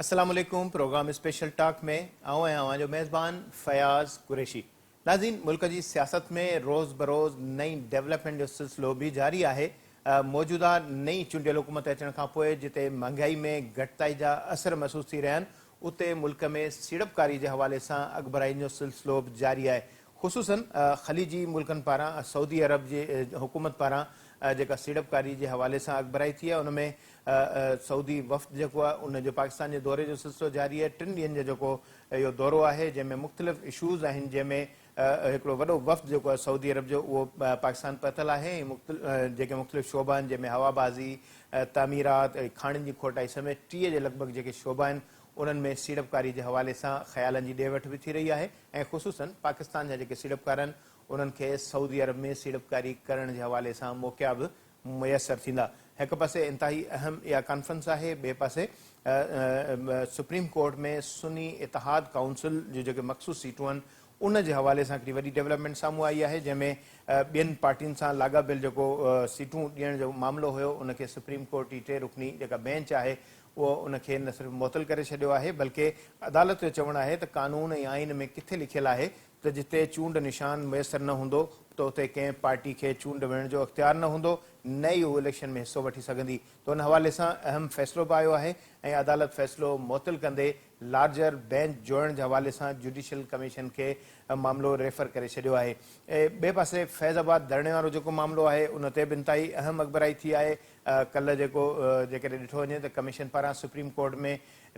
السلام عليڪم programme special talk ۾ آئون آهيان اوهان جو ميزبان فياض قريشي. ناظرين ملڪ جي سياست ۾ روز بروز نئين ڊولپمينٽ جو سلسلو به جاري آهي. موجوده نئين چونڊيل حڪومت اچڻ کان پوء جتي مهانگائي ۾ گهٽتائي جا اثر محسوس ٿي رهيا آهن اتي ملڪ ۾ سيڙپڪاري جي حوالي سان اڳڀرائين جو سلسلو به جاري آهي خصوصن خليجي ملڪن پاران سعودي عرب جي حڪومت پاران جيڪا سيڙپڪاري جي حوالي سان اڳڀرائي ٿي آهي ان ۾ سعودي وفد جيڪو آهي ان جو پاڪستان جي دوري جو سلسلو جاري آهي ٽن ڏينهن جو جيڪو اهو دورو آهي جنهن ۾ مختلف اشوز آهن جنهن ۾ هڪڙو وڏو وفد جيڪو آهي سعودي عرب جو اهو پاڪستان پهتل آهي ۽ جيڪي مختلف شعبا آهن جنهن ۾ هوابازي تعميرات ۽ کاڻين جي کوٽائي سميت 30 جي لڳ ڀڳ جيڪي شعبا آهن انهن ۾ سيڙپڪاري جي حوالي سان خيالن جي ڏي وٺ به ٿي رهي آهي ۽ خصوصن پاڪستان جا جيڪي سيڙپڪار آهن انهن کي سعودي عرب ۾ سيڙپڪاري ڪرڻ جي حوالي سان موقعا به ميسر ٿيندا. هڪ پاسي انتهائي اهم اها ڪانفرنس آهي ٻئي پاسي سپريم ڪورٽ ۾ سني اتحاد ڪائونسل جون جيڪي مخصوص سيٽون آهن ان جي حوالي سان هڪڙي وڏي ڊولپمينٽ سامهون آئي آهي جنهن ۾ ٻين پارٽين سان لاڳاپيل جيڪو سيٽون ڏيڻ جو معاملو هيو ان کي سپريم ڪورٽ جي ٽي رڪني جيڪا بينچ آهي اهو ان کي نه صرف معطل ڪري ڇڏيو آهي بلڪه عدالت جو چوڻ آهي ته قانون ۽ آئين ۾ ڪٿي لکيل آهي ته جتي چونڊ نشان ميسر نه هوندو ته اتي ڪنهن پارٽي کي چونڊ وڙهڻ جو اختيار نه هوندو نه ئي هو اليڪشن ۾ حصو وٺي سگهندي ته ان حوالي سان اهم فيصلو به آيو آهي ۽ عدالت فيصلو معطل ڪندي لارجر بينچ جوڙڻ جي حوالي سان جوڊيشل ڪميشن کي معاملو ريفر ڪري ڇڏيو آهي. ٻئي پاسي فيض آباد ڌرڻي وارو جيڪو معاملو آهي ان تي به انتهائي اهم اڳڀرائي ٿي آهي. ڪلهه جيڪو جيڪڏهن ڏٺو وڃي ته ڪميشن پاران سپريم ڪورٽ ۾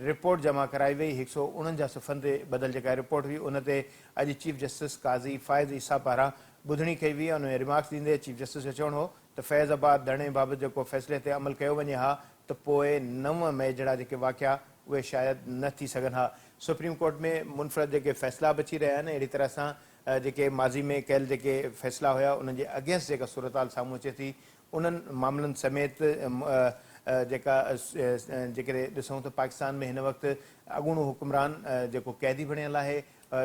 رپورٽ جمع ڪرائي وئي، 149 صفحن تي ٻڌل جيڪا رپورٽ هئي ان تي اڄ چيف جسٽس قاضي فائز عيسيٰ پاران ٻڌڻي ڪئي وئي. ان ۾ ريمارڪس ڏيندي چيف جسٽس جو چوڻ هو ته فيض آباد ڌرڻي بابت جيڪو فيصلي تي عمل ڪيو وڃي ها ته پوء 9 مئي جهڙا جيڪي واقعا اهي شايد نه ٿي سگهن ها. سپريم ڪورٽ ۾ منفرد جيڪي فيصلا به اچي رهيا آهن اهڙي طرح سان جيڪي ماضي ۾ ڪيل جيڪي فيصلا هيا انهن جي اگينسٽ جيڪا صورتحال سامهون اچي ٿي انهن معاملن سميت جيڪا جيڪڏهن ڏسون ته پاڪستان ۾ هن وقت اڳوڻو حڪمران جيڪو قيدي بڻيل آهي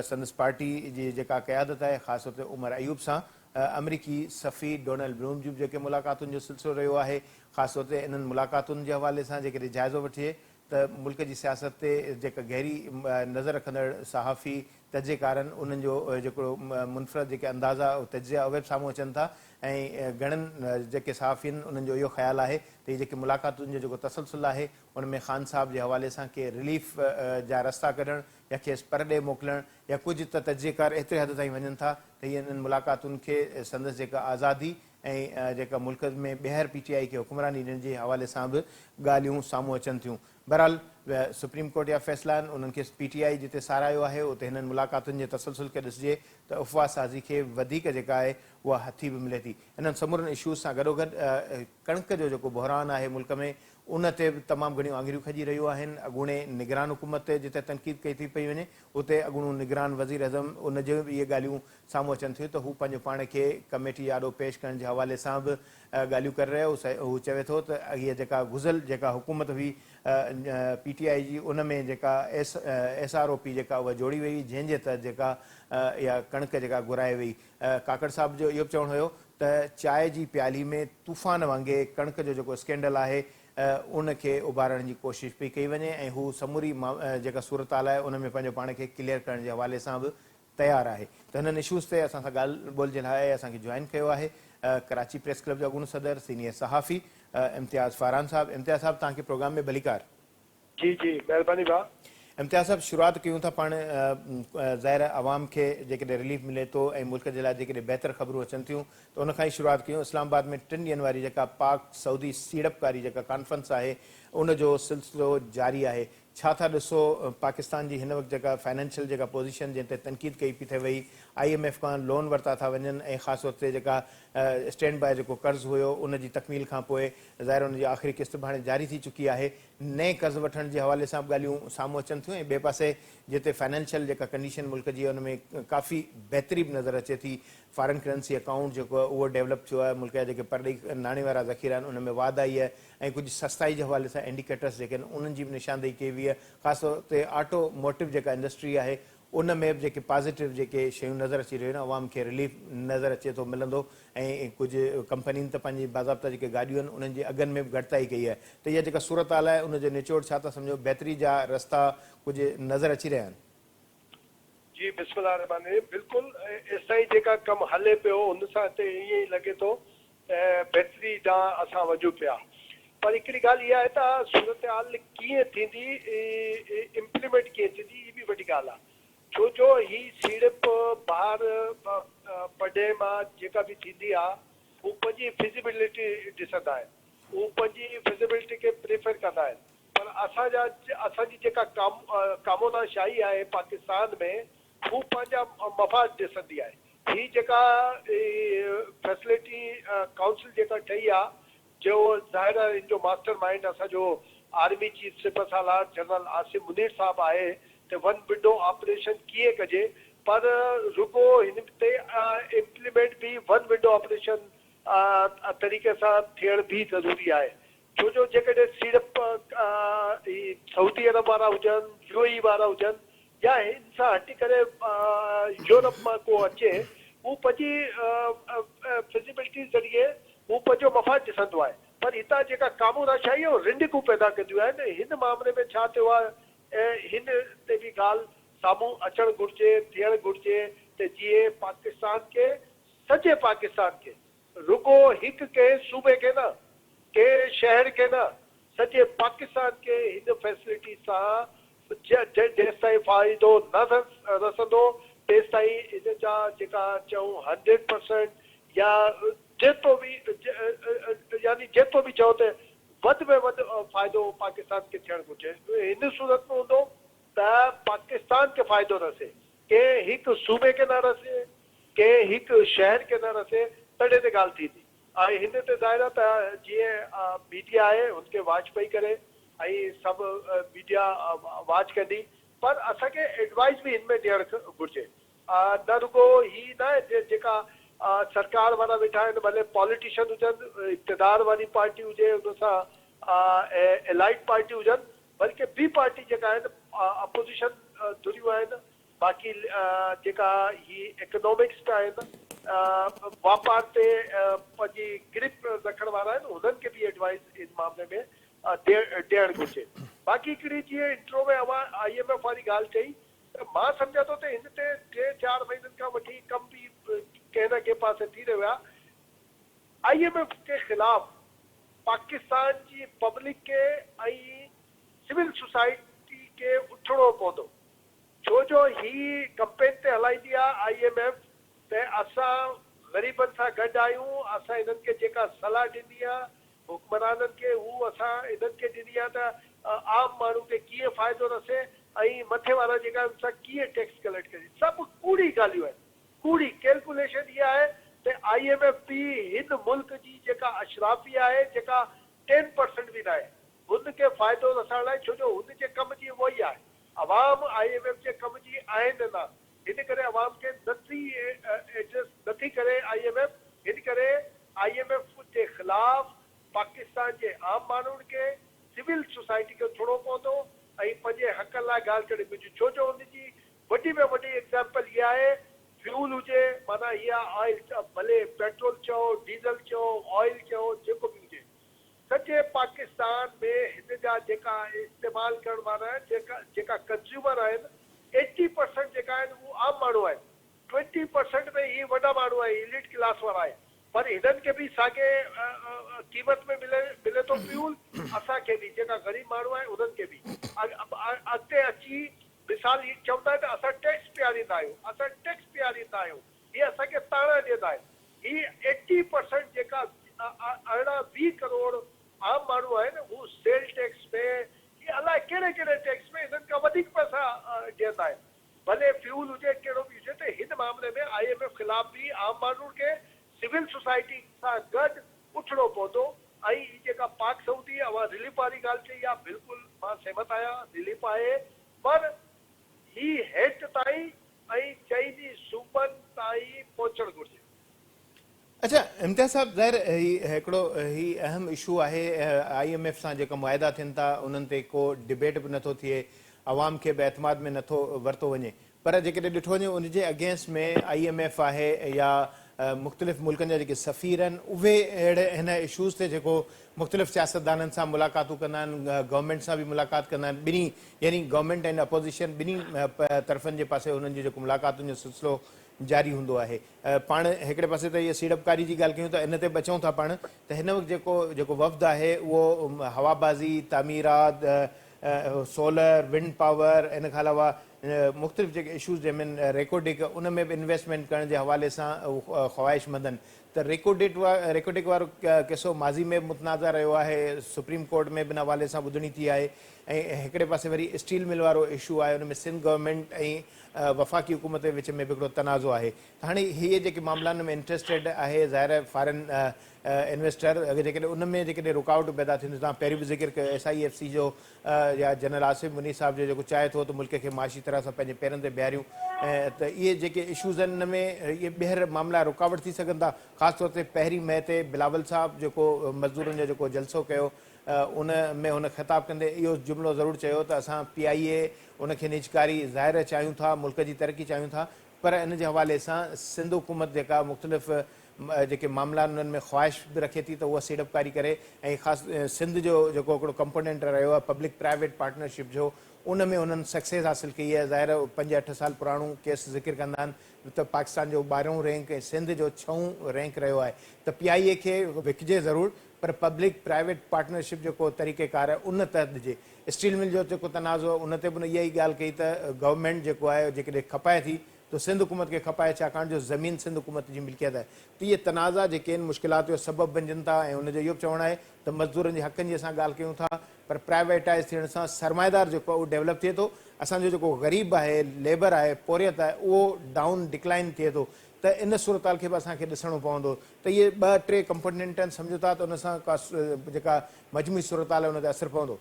سندس پارٽي جي جيڪا قيادت آهي خاص طور تي عمر ايوب سان آمريڪي سفير ڊونلڊ بلوم جون به جيڪي ملاقاتن جو سلسلو رهيو آهي خاص طور تي انهن ملاقاتن جي حوالي سان جيڪڏهن جائزو وٺجي ته ملڪ جي سياست تي جيڪا گهري نظر رکندڙ صحافي تجزيڪار آهن انهن جو جيڪو منفرد جيڪي اندازا تجزيا اهي به سامهون اچن ٿا ۽ گهڻن جيڪي صحافين انهن جو اهو خيال آهي ته هي جيڪي ملاقاتن جو جيڪو تسلسل آهي ان ۾ خان صاحب جي حوالي سان ڪي رليف جا رستا ڪڍڻ يا کيس پرڏيهه موڪلڻ يا ڪجهه ته تجزيڪار ايتري حد تائين وڃن ٿا ته هي انهن ملاقاتن کي سندس جيڪا آزادي ۽ جيڪا ملڪ ۾ ٻيهر پي ٽي آء کي حڪمراني ڏيڻ جي حوالي سان به ڳالهيون سامهون اچن ٿيون. بهرحال سپريم ڪورٽ جا فيصلا آهن انهن کي پي ٽي آء جتي ساراهيو آهي اتي هنن ملاقاتن جي تسلسل کي ڏسجي ته افواهه سازي کي وڌيڪ جيڪا آهي اها هٿي به ملي ٿي. انهن سمورن اشوز سان گڏوگڏ ڪڻڪ جو جيڪو بحران آهي ملڪ ۾ ان تي به تمام گهڻيون آڱريون کڄي رهيون آهن. اڳوڻي نگران حڪومت تي جتي تنقيد ڪئي ٿي پئي وڃي اتي اڳوڻو نگران وزيراعظم ان جون به اهي ڳالهيون سامهون اچن ٿيون ته هو پنهنجو پاڻ کي ڪميٽي جي آڏو پيش ڪرڻ جي حوالي سان به ڳالهيون ڪري رهيو هو. هو چوي ٿو ته هيء جيڪا گذريل جيڪا حڪومت هئي پي ٽي آء جي ان ۾ جيڪا S S R O P جيڪا اها جوڙي وئي هئي جنهن جي تحت جيڪا اها ڪڻڪ جيڪا گهرائي وئي. ڪاڪڙ صاحب جو اهو به چوڻ هيو ته چاء جي پيالي ۾ طوفان وانگي ڪڻڪ جو جيڪو اسڪينڊل آهي ان کي اڀارڻ جي ڪوشش پئي ڪئي وڃي ۽ هو سموري جيڪا صورتحال آهي ان ۾ پنهنجو پاڻ کي ڪليئر ڪرڻ جي حوالي سان به تيار آهي ته هنن اشوز تي اسان سان ڳالهه ٻولهه جي لاء اسان کي جوائن ڪيو آهي ڪراچي پريس ڪلب جو اڳوڻو صدر سينيئر صحافي امتياز فاران صاحب. امتياز صاحب توهان کي پروگرام ۾ ڀليڪار. جي جي مهرباني ڀاء. امتياز صاحب شروعات ڪيون ٿا پاڻ ظاهر آهي عوام کي جيڪڏهن رليف ملي ٿو ۽ ملڪ جي لاء جيڪڏهن بهتر خبرون اچن ٿيون ته ان کان ئي شروعات ڪيون اسلام آباد ۾ ٽن ڏينهن واري جيڪا پاڪ سعودي سيڙپڪاري جيڪا ڪانفرنس آهي ان جو سلسلو جاري آهي ڇا ٿا ڏسو پاڪستان جي هن وقت جيڪا فنانشل جيڪا پوزيشن جنهن تي تنقيد ڪئي پئي ٿي وئي I M F کان لون ورتا ٿا وڃن ۽ خاص طور تي جيڪا اسٽينڊ باء جيڪو قرض هيو ان جي تڪميل کان پوء ظاهر ان جي آخري قسط به هاڻي جاري ٿي چڪي آهي نئين قرض وٺڻ جي حوالي سان به ڳالهيون سامهون اچن ٿيون ۽ ٻئي پاسي جتي فنانشل جيڪا ڪنڊيشن ملڪ جي ان ۾ ڪافي بهتري به نظر اچي ٿي فارن ڪرنسي اڪائونٽ جيڪو آهي اهو ڊيولپ ٿيو آهي ملڪ جا جيڪي پرڏيهي ناڻي وارا ذخيرا آهن ان ۾ واڌ آئي آهي ۽ ڪجهه سستائي جي حوالي سان انڊيڪيٽرس جيڪي آهن انهن جي به نشاندهي ڪئي وئي آهي خاص طور تي آٽو موٽو جيڪا انڊسٽري آهي ان ۾ به جيڪي پازيٽو جيڪي شيون نظر اچي رهيون آهن عوام کي رليف نظر اچي ٿو ملندو ۽ ڪجهه ڪمپنين ته پنهنجي باضابطا جيڪي گاڏيون آهن انهن جي اگهن ۾ به گهٽتائي ڪئي آهي ته اها جيڪا صورتحال آهي ان جو نچوڙ ڇا ٿا سمجهو بهتري جا رستا ڪجهه نظر اچي رهيا آهن؟ جي بسم الله الرحمٰن الرحيم بلڪل ايستائين جيڪا ڪم هلي پيو ان سان ته ائين ئي لڳي ٿو ته بهتري ڏانهن اسان وڃون پيا پر هڪڙي ڳالهه اها آهي ته صورتحال ڪيئن ٿيندي امپليمينٽ ڪيئن ٿيندي هي به وڏي ڳالهه آهي ڇو جو هي سيڙپ ٻاهر پرڏيهه مان جيڪا به ٿيندي آهي هو پنهنجي فزيبلٽي ڏسندا آهن هو پنهنجي فزيبلٽي کي پريفر ڪندا آهن پر اسان جا اسان جي جيڪا ڪامونا شاهي آهي پاڪستان ۾ هو پنهنجا مفاد ڏسندي آهي. هي جيڪا فيسلٽي ڪائونسل جيڪا ٺهي آهي جو ظاهر آهي ان جو ماسٽر مائينڊ اسان جو آرمي چيف سپه سالار جنرل عاصم منير صاحب آهي ته ون ونڊو آپريشن ڪيئن ڪجي پر رڳو هن تي امپليمينٽ به ون ونڊو آپريشن طريقي سان ٿيڻ به ضروري آهي ڇو جو جيڪڏهن سيڙپ هي سعودي عرب وارا هجن، يو اي وارا هجن يا هن سان هٽي ڪري يورپ مان ڪو اچي هو پنهنجي فزيبلٽي ذريعي هو پنهنجو مفاد ڏسندو آهي پر هتان جيڪا ڪامورا شاهي ۽ رنڊڪون پيدا ڪنديون آهن هن مامري ۾ ڇا ٿيو آهي هن تي به ڳالهه سامهون اچڻ گهرجي ٿيڻ گهرجي ته جيئن پاڪستان کي سڄي پاڪستان کي رڳو هڪ ڪنهن صوبي کي نه، ڪنهن شهر کي نه، سڄي پاڪستان کي هن فيسلٽي سان جيستائين فائدو نه رسندو تيستائين ان جا جيڪا چئون هنڊريڊ پرسينٽ يا جيترو به يعني جيترو به چئو ته وڌ ۾ وڌ فائدو پاڪستان کي ٿيڻ گهرجي هن صورت ۾ هوندو ته پاڪستان کي فائدو رسي ڪنهن هڪ صوبي کي نه رسي ڪنهن هڪ شهر کي نه رسي تڏهن ته ڳالهه ٿيندي ۽ هن تي ظاهر آهي ته جيئن ميڊيا آهي هن کي واچ پئي ڪري ۽ سڀ ميڊيا واچ ڪندي پر اسان کي ايڊوائيز به هن ۾ ڏيڻ گهرجي نه رڳو هي نه آهي جيڪا سرڪار وارا ويٺا آهن ڀلي پاليٽيشن هجن اقتدار واري پارٽي هجي ان سان الائيڊ پارٽي هجن بلڪه ٻي پارٽي جيڪا آهن اپوزيشن ڌريون آهن باقي جيڪا هي ايڪنامڪسٽ آهن واپار تي پنهنجي گرپ رکڻ وارا آهن انهن کي به ايڊوائيز ان معاملي ۾ ڏيڻ گهرجي. باقي هڪڙي جيئن انٽرو ۾ اوهان I M F واري ڳالهه چئي ته مان سمجهان ٿو ته هن تي ٽي چار مهينن کان وٺي ڪم به ڪنهن نه ڪنهن پاسي ٿي رهيو آهي. I M F جي خلاف پاڪستان جي پبلڪ کي ۽ سول سوسائٽي کي اٿڻو پوندو. ڇو جو هي ڪمپين تي هلائيندي آ I M F ته اسان غريبن سان گڏ آهيون اسان انهن کي جيڪا صلاح ڏني آ حڪمرانن کي هو اسان انهن کي ڏني آ ته عام ماڻهو کي ڪيئن فائدو رسي ۽ مٿي وارا جيڪا ان سان ڪيئن ٽيڪس ڪليڪٽ ڪجي سڀ ڪوڙي ڳالهيون آهن ڪوڙي ڪيلڪوليشن اها آهي ته I M F به هن ملڪ جي جيڪا اشرافيه آهي جيڪا ٽين پرسنٽ به ناهي هن کي فائدو رسائڻ لاء ڇو جو هن جي ڪم جي اهو ئي آهي عوام I M F جي ڪم جي آهن نه هن ڪري عوام کي نه ٿي ايڊريس نه ٿي ڪري I M F هن ڪري I M F جي خلاف پاڪستان جي عام ماڻهن کي سول سوسائٽي کي اٿڻو پوندو ۽ پنهنجي حقن لاء ڳالهه ڪرڻي پوندي ڇو جو ان جي وڏي ۾ وڏي ايگزامپل اها آهي فيول هجي معنيٰ اها آئل ڀلي پيٽرول چئو ڊيزل چئو آئل چئو جيڪو به هجي سڄي پاڪستان ۾ هن جا جيڪا استعمال ڪرڻ وارا آهن جيڪا جيڪا ڪنزيومر آهن ايٽي پرسنٽ جيڪا آهن هو عام ماڻهو آهن ٽوئنٽي پرسنٽ ۾ هي وڏا ماڻهو آهن ايليٽ ڪلاس وارا آهن پر هنن کي به ساڳي قيمت ۾ ملي ملي ٿو فيول اسان کي به جيڪا غريب ماڻهو آهن انهن کي به اڳتي اچي مثال هي چوندا آهن ته اسان ٽيڪس پياريندا آهيون اسان ٽيڪس پياريندا آهيون هي اسان کي طعنا ڏيندا آهن هي ايٽي پرسنٽ جيڪا 18 20 ڪروڙ عام ماڻهو آهن هو سيل ٽيڪس ۾ هي الائي ڪهڙي ڪهڙي ٽيڪس ۾ هنن کان وڌيڪ پئسا ڏيندا آهن ڀلي فيول هجي ڪهڙو به هجي ته هن معاملي ۾ I M F خلاف به عام ماڻهن کي سول سوسائٽي سان گڏ اٿڻو پوندو ۽ هي جيڪا پاڪ سعودي اوهان رليف واري ڳالهه چئي آهي بلڪل مان سهمت آهيان رليف آهي پر هي هيٺ تائين ۽ چئني صوبن تائين پهچڻ گهرجي. اڇا امتياز صاحب ظاهر هي هڪڙو هي اهم اشو آهي I M F سان جيڪا معاهدا ٿين ٿا انهن تي ڪو ڊبيٽ به نٿو ٿئي عوام کي به اعتماد ۾ نٿو ورتو وڃي پر جيڪڏهن ڏٺو وڃي ان جي اگينسٽ ۾ I M F آهي يا مختلف ملڪن جا جيڪي سفير آهن اهي اهڙي هن اشوز تي جيڪو مختلف سياستدانن سان ملاقاتون ڪندا آهن گورنمينٽ سان به ملاقات ڪندا آهن ٻنهي يعني گورنمينٽ ۽ اپوزيشن ٻنهي طرفن جي پاسي انهن جو جيڪو ملاقاتن جو سلسلو جاري هوندو آهي پاڻ هڪڙي پاسي ته اها سيڙپڪاري جي ڳالهه ڪيون ته ان تي به اچون ٿا پاڻ ته هن وقت جيڪو جيڪو وفد آهي اهو هوابازي تعميرات سولر ونڊ پاور ان کان علاوه مختلف جيڪي اشوز جنهن ۾ ريڪوڊڪ ان ۾ به انويسٽمينٽ ڪرڻ جي حوالي سان خواهشمند آهن ته ريڪوڊڪ ريڪوڊڪ وارو قصو ماضي ۾ به متنازع رهيو آهي سپريم ڪورٽ ۾ به ان حوالي سان ٻڌڻي ٿي آهي ۽ هڪڙي پاسي وري اسٽيل مل وارو اشو آهي ان ۾ سنڌ گورنمينٽ ۽ وفاقي حڪومت جي وچ ۾ به هڪڙو تنازعو آهي ته هاڻي هي جيڪي معاملا ان ۾ انٽريسٽيڊ آهي ظاهر آهي فارن انويسٽر اگر جيڪڏهن ان ۾ جيڪڏهن رڪاوٽون پيدا ٿينديون توهان پهريون به ذڪر ڪيو ايس I F C جو يا جنرل آصف منير صاحب جو جيڪو چاهي ٿو ته ملڪ کي معاشي طرح سان پنهنجي پيرن تي بيهاريون ته اهي جيڪي اشوز آهن ان ۾ اهي ٻيهر معاملا رڪاوٽ ٿي سگهن ٿا خاص طور تي پهرين مئي تي بلاول صاحب جيڪو مزدورن جو جيڪو جلسو ڪيو ان ۾ هن خطاب ڪندي اهو جملو ضرور چيو ته اسان پي آء اي ان کي نجڪاري ظاهر چاهيون ٿا ملڪ جي ترقي چاهيون ٿا پر ان جي حوالي سان سنڌ حڪومت جيڪا مختلف جيڪي معاملا آهن انهن ۾ خواهش به رکي ٿي ته اها سيڙپڪاري ڪري ۽ خاص سنڌ جو جيڪو هڪڙو ڪمپونينٽ رهيو آهي پبلڪ پرائيويٽ پارٽنرشپ جو ان ۾ انهن سڪسيس حاصل ڪئي آهي ظاهر آهي پنج اٺ سال پراڻو ڪيس ذڪر ڪندا آهن ته پاڪستان جو ٻارهون رينڪ ۽ سنڌ جو ڇهون رينڪ رهيو آهي ته پي آء اي کي وڪجي ضرور پر پبلڪ پرائيويٽ پارٽنرشپ جيڪو طريقيڪار آهي ان تحت ڏجي اسٽيل مل جو جيڪو تنازعو آهي ان تي به ان اها ئي ڳالهه ڪئي ته گورنمينٽ جيڪو آهي جيڪڏهن کپائي ٿي ته سنڌ حڪومت کي کپائي ڇاڪاڻ جو زمين سنڌ حڪومت جي ملڪيت آهي ته اهي تنازعا جيڪي آهن مشڪلات جو سبب بنجن ٿا ۽ ان جو اهو به چوڻ آهي ته مزدورن جي حقن جي اسان ڳالهه ڪيون ٿا پر پرائيويٽائز ٿيڻ سان سرمائيدار جيڪو آهي اهو ڊيولپ ٿئي ٿو اسان جو جيڪو غريب آهي ليبر آهي پورهيت آهي اهو ڊائون ڊڪلائن ٿئي ٿو ته ان صورتحال کي به اسان کي ڏسڻو پوندو ته اهي ٻه ٽي ڪمپونينٽ آهن سمجهو ٿا ته ان سان ڪا جيڪا مجموعي صورتحال آهي ان تي اثر پوندو.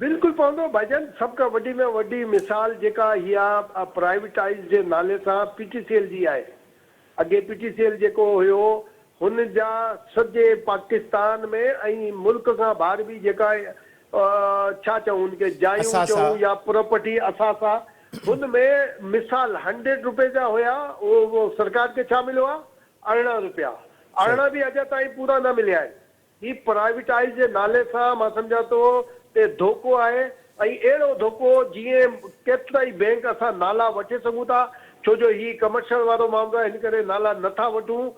بلڪل پوندو ڀائيجان سڀ کان وڏي ۾ وڏي مثال جيڪا اها پرائيويٽائيز جي نالي سان پي ٽي سي ايل جي آهي اڳي پي ٽي سي ايل جيڪو هيو هن جا سڄي پاڪستان ۾ ۽ ملڪ کان ٻاهر به جيڪا ڇا چئون ان کي جايون اثاثا. چئون يا پراپرٽي اثاثا هن ۾ مثال هنڊريڊ روپيز جا هيا اهو سرڪار کي ڇا مليو آهي 18 روپيا صحيح. 18 به اڄ تائين پورا نه مليا آهن هي پرائيويٽائيز جي نالي سان مان سمجهان ٿو ته ڌوڪو آهي ۽ اهڙو ڌوڪو جيئن ڪيترائي بينڪ اسان نالا وٺي سگهون ٿا ڇو جو هي ڪمرشل وارو معاملو آهي ان ڪري نالا نه ٿا وٺون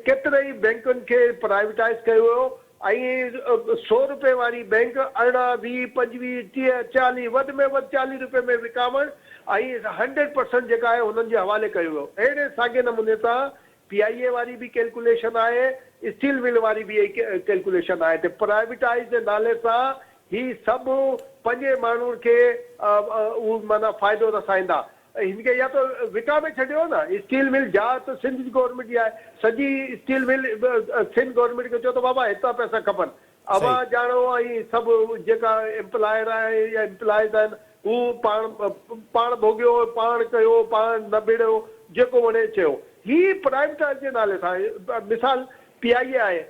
ڪيترائي بينڪن کي پرائيويٽائيز ڪيو ويو ۽ سو روپئي واري بينڪ 18 20 25 30 40 وڌ ۾ وڌ 40 روپئي ۾ وڪامڻ ۽ هنڊريڊ پرسنٽ جيڪا آهي هنن جي حوالي ڪيو ويو اهڙي ساڳي نموني سان پي آء اي واري به ڪيلڪوليشن آهي، اسٽيل مل واري به اهي ڪيلڪوليشن آهي ته پرائيويٽائيز جي نالي سان هي سڀ پنهنجي ماڻهن کي اهو معنيٰ فائدو رسائيندا. هن کي يا ته وڪامي ڇڏيو نه، اسٽيل مل جا ته سنڌ جي گورنمينٽ جي آهي، سڄي اسٽيل مل سنڌ گورنمينٽ کي چئو ته بابا هيترا پئسا کپن، صحيح. اوهان ڄاڻو ۽ سڀ جيڪا ايمپلائر آهن يا ايمپلائيز آهن هو پاڻ پاڻ ڀوڳيو پاڻ ڪيو پاڻ نبيڙيو جيڪو وڻي چيو هي پرائيوٽائيز جي نالي سان مثال پي آء اي آهي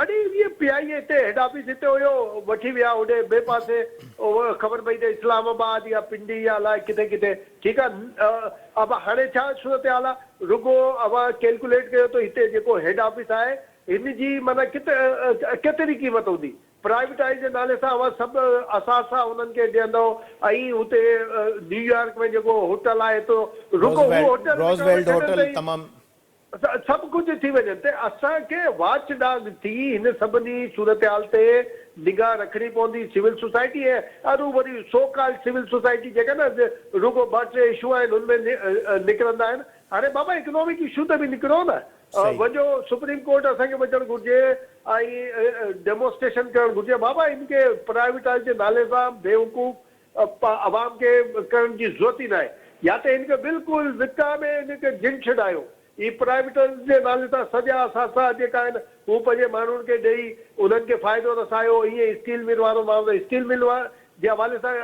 اڙي هي پي آء اي هتي هيڊ آفيس هتي هيو وٺي ويا هوڏي ٻئي پاسي خبر پئي ته اسلام آباد يا پنڊي يا الائي ڪٿي ڪٿي ٺيڪ آهي اب هاڻي ڇا صورتحال آهي رڳو اوهان ڪيلڪوليٽ ڪيو ته هتي جيڪو هيڊ آفيس آهي هن جي معنيٰ ڪيتري قيمت هوندي؟ پرائيويٽائيز جي نالي سان اوهان سڀ اثاثا انهن کي ڏيندؤ ۽ هتي نيويارڪ ۾ جيڪو هوٽل آهي ايترو رڳو هو هوٽل وڪامي روزويلٽ ڇڏن هوٽل ته هي تمام. سڀ ڪجهه ٿي وڃن ته اسان کي واچ ڊاگ ٿي هن سڀني صورتحال تي نگاهه رکڻي پوندي سول سوسائٽي ۽ هروڀري سو ڪالڊ سول سوسائٽي جيڪا نه رڳو ٻه ٽي اشو آهن ان ۾ نڪرندا آهن هاڻي بابا اڪنامڪ اشو تي به نڪرو نه صحيح. وڃو سپريم ڪورٽ اسان کي وڃڻ گهرجي ۽ ڊيمونسٽريشن ڪرڻ گهرجي بابا ان کي پرائيويٽائيز جي نالي سان بيوقوف عوام کي ڪرڻ جي ضرورت ئي ناهي يا ته ان کي بلڪل وڪامي ان کي جن ڇڏايو هي پرائيويٽائيز جي نالي سان سڄا اثاثا جيڪا آهن هو پنهنجي ماڻهن کي ڏئي انهن کي فائدو رسايو ائين اسٽيل مل وارو معاملو اسٽيل مل جي حوالي سان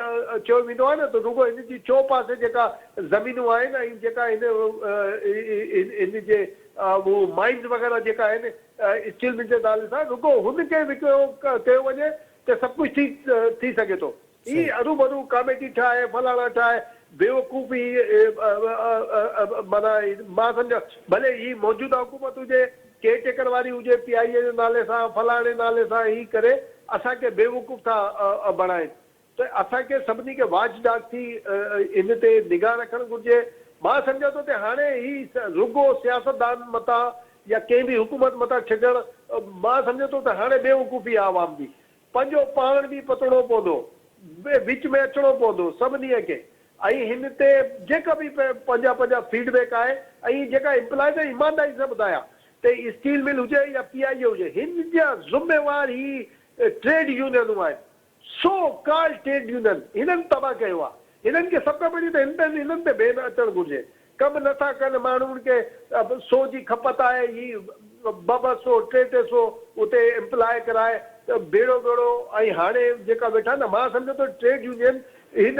چيو ويندو آهي نه ته رڳو هن جي چو پاسي جيڪا زمينون آهن ۽ جيڪا هن هن جي هو مائنز وغيره جيڪا آهن اسٽيل مل جي نالي سان رڳو هن کي وڪرو ڪيو وڃي ته سڀ ڪجهه ٿي ٿي سگهي ٿو. هي صحيح. هروڀرو ڪاميٽي ٺاهي فلاڻا ٺاهي بيوقوف هي معنيٰ مان سمجهان ڀلي هي موجوده حڪومت هجي ڪيئر ٽيڪر واري هجي پي آء اي جي نالي سان فلاڻي نالي سان هي ڪري اسان کي بيوقوف ٿا بڻائين ته اسان کي سڀني کي واچ ڊاگ ٿي ان تي نگاهه رکڻ گهرجي. مان سمجهان ٿو ته هاڻي هي رڳو سياستدان متان يا ڪنهن به حڪومت متان ڇڏڻ مان سمجهان ٿو ته هاڻي بيوقوفي آهي عوام جي. پنهنجو پاڻ به پتڻو پوندو، وچ ۾ اچڻو پوندو سڀني کي ۽ هن تي جيڪا به پنهنجا پنهنجا فيڊ بيڪ آهي ۽ جيڪا امپلائيز ايمانداري سان ٻڌايا ته اسٽيل مل هجي يا پي آء اي هجي هن جا ذميوار هي ٽريڊ يونينون آهن. سو ڪالڊ ٽريڊ يونين هنن تباهه ڪيو آ هنن کي سڀ کان پهرين ته هنن تي بين اچڻ گهرجي ڪم نه ٿا ڪن ماڻهن کي سو جي کپت آهي هي ٻه ٻه سو ٽي ٽي سو اتي امپلاء ڪرائي ڀيڙو ڀيڙو ۽ هاڻي جيڪا ويٺا نه مان سمجهان ٿو ٽريڊ يونين هن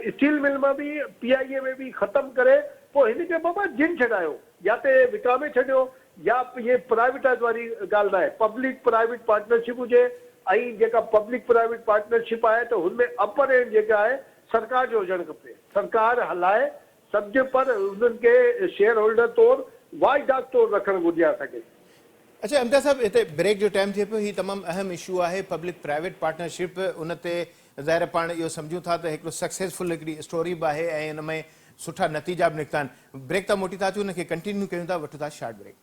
اسٽيل مل مان به پي آء اي ۾ به ختم ڪري پوء هن کي بابا جن ڇڏايو يا ته وڪامي ڇڏيو يا اهي پرائيويٽائيز واري ڳالهه ناهي، پبلڪ پرائيويٽ پارٽنرشپ هجي ۽ جيڪا پبلڪ پرائيويٽ پارٽنرشپ آهي ته هن ۾ اپر اينڊ جيڪا آهي سرڪار جو هجڻ کپي، سرڪار هلائي سگهجي پر انهن کي شيئر هولڊر طور واچ ڊاگ طور رکڻ گهرجي اسان کي. اڇا امتياز صاحب هتي بريڪ جو ٽائيم ٿئي پيو هي تمام اهم اشو آهي پبلڪ پرائيويٽ پارٽنرشپ ان تي ظاهر آهي پاڻ اهو سمجهون ٿا ته هڪڙو سڪسيسفل هڪڙي اسٽوري به آهي ۽ ان ۾ سٺا نتيجا به نڪتا آهن. بريڪ تان موٽي ٿا اچون ان کي ڪنٽينيو ڪيون ٿا وٺون ٿا short break.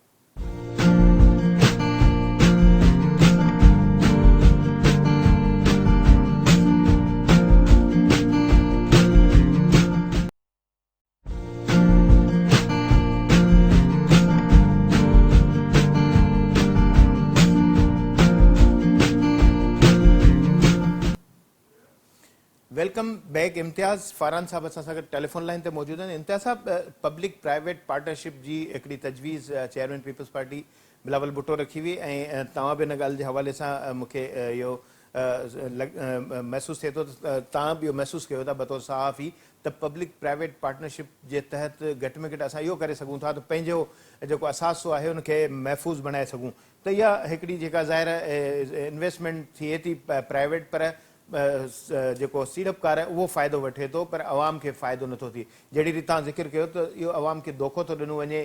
Welcome back Imtiaz Faran صاحب اسان سان گڏ ٽيليفون لائين تي موجود آهن امتياز صاحب پبلڪ پرائيويٽ پارٽنرشپ جي هڪڙي تجويز chairman Peoples Party Bilawal Bhutto رکي هئي ۽ توهان به ان ڳالهه جي حوالي سان مون کي اهو محسوس ٿئي ٿو ته توهان به اهو محسوس ڪيو ٿا بطور صحافي ته پبلڪ پرائيويٽ پارٽنرشپ جي تحت گهٽ ۾ گهٽ اسان اهو ڪري سگهون ٿا ته پنهنجو جيڪو اثاثو آهي ان کي محفوظ بڻائي سگهون ته اها هڪڙي جيڪا ظاهر انويسٽمينٽ ٿئي ٿي پرائيويٽ پر جيڪو سيڙپڪار آهي اهو فائدو وٺي ٿو پر عوام کي فائدو نٿو ٿئي جهڙي ريت توهان ذڪر ڪيو ته اهو عوام کي دوکو ٿو ڏنو وڃي